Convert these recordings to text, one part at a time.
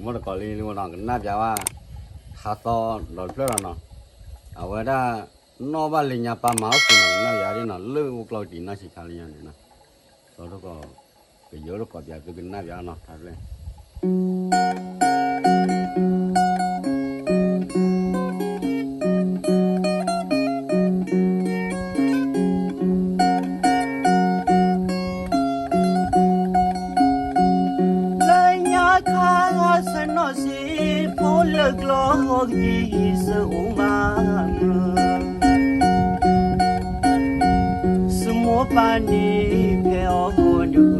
မ့ၢ်တကိးလံလံနီၤ ကနၣ်ပၠးဘၣ် ထါသီဒီးတဖျၢၣ်လီၤနီၤ, အဝဲဒၣ် နီၣ်ဘၣ်လၢညါပၢ်မၤအိၣ်ဃုာ်နီၤ ကနၣ်ပၠးဒ်နီၤ လၢအိၣ်ကျီၢ်တံၢ်နီၢ်ဆံးခါလၢညါန့ၣ်နီၤ, ဒီးတကိး ကယိတကိးပၠးသုကနၣ်ပၠးနီၤ ထါဖျၢၣ် လၢညါခါဆၢနီၢ်ဆံးဖိလၢကျီၢ်ကံၤ စၢအိၣ်မးမုာ် စမိၢ်ပၢ်န့ၣ်ဖဲအီၤဒုး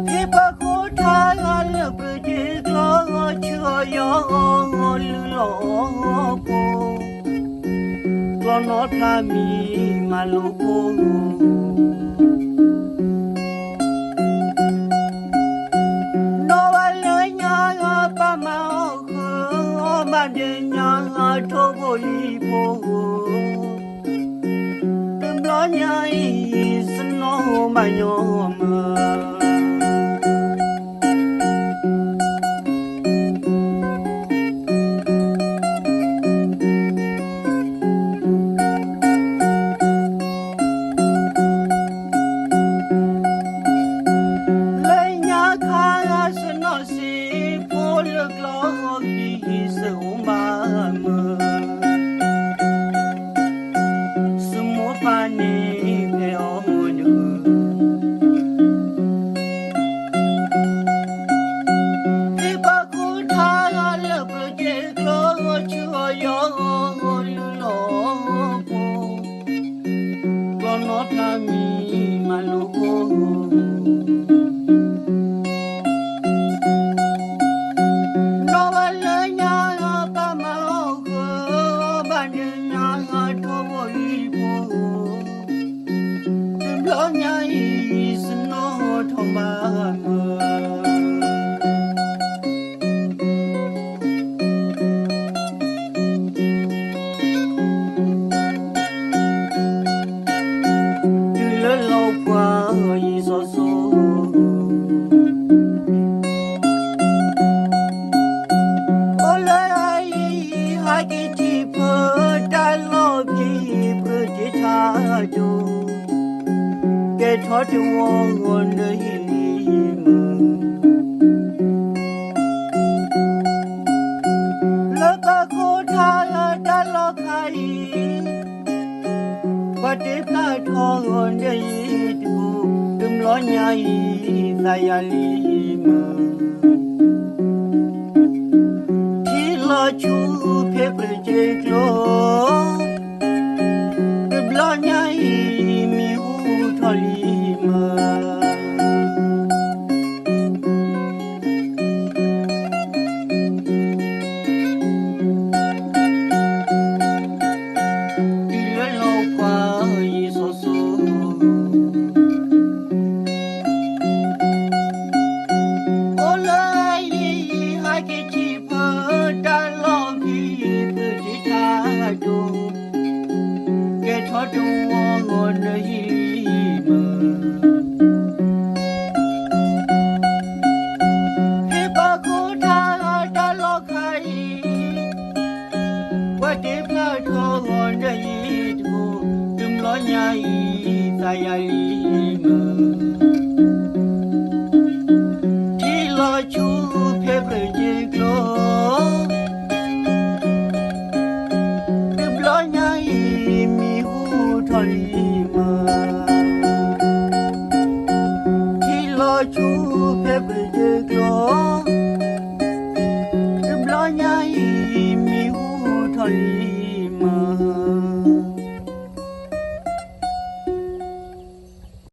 ဖဲပှၤဃိထါလၢပျၢၤက့ၤကျီ ဆူအီၤယီၤလုၢ်လီၤဖိ ကျီနီၢ်ဖျါမံၤမၤလိဖိ နီၢ်ဝဲလၢညါပၢ်မၤအီၣ်ဃုာ် အီၣ်ဘၣ်ဒဲးညါထိၣ်ဖိလံၤဖိ တဘျီညါအံၤ စနီၢ်ဘၣ်ညီမုာ် လၢညါခါဆၢနီၢ်ဆံးဖိလၢကျီၢ်ကံၤ စၢအိၣ်မးမုာ် စမိၢ်ပၢ်န့ၣ်ဖဲအီၤဒုး ဖဲပှၤဃိထါလၢပျၢၤက့ၤကျီ ဆူအီၤယီၤလုၢ်လီၤဖိ ကျီနီၢ်ဖျါမံၤမၤလိဖိ နီၢ်ဝဲလၢညါပၢ်မၤအီၣ်ဃုာ် အီၣ်ဘၣ်ဒဲးညါထိၣ်ဖိလံၤဖိ တဘျီညါအံၤ စနီၢ်ထီၣ်မးမုာ် တုၤလၢလီၤပှၢ်ယံၤစီၤစီၤ အိၣ်လၢအအံၤ ဟဲက့ၤထံၣ်ဖု တၢ်လီၢ်ဖံး ပၢၤက့ၤထါဒိၣ် ကဲထီၣ်တဝီဂီၤနၢဟံၣ်လံမုာ် လၢပှၤဃိထါလၢတၢ်လီၢ်ခါအံၤ ပှၤတ့ဖျါထီၣ်ဂီၤနၢအံၤတကူ တဘျီညါအံၤ သးယၤလံမုာ် ထံလီၤဆူဖဲပျၢၤက့ၤကျီ တဘျီညါအံၤ မံၤဟူထီၣ်လံမုာ် တုၤလၢလီၤပှၢ်ယံၤစီၤစီၤ အိၣ်လၢအအံၤ ဟဲက့ၤထံၣ်ဖု တၢ်လီၢ်ဖံး ပၢၤက့ၤထါဒိၣ် ကဲထီၣ်တဝီဂီၤနၢဟံၣ်လံမုာ် ဖဲပှၤဃိထါတၢ်လီၢ်ခါအံၤ ပှၤတ့ဖျါထီၣ်ဂီၤနၢအံၤတကူ တဘျီညါအံၤ သးယၤလံမုာ် ထံလီၤဆူဖဲပျၢၤက့ၤကျီ တဘျီညါအံၤ မံၤဟူထီၣ်လံမုာ် ထံလီၤဆူဖဲပျၢၤက့ၤကျီ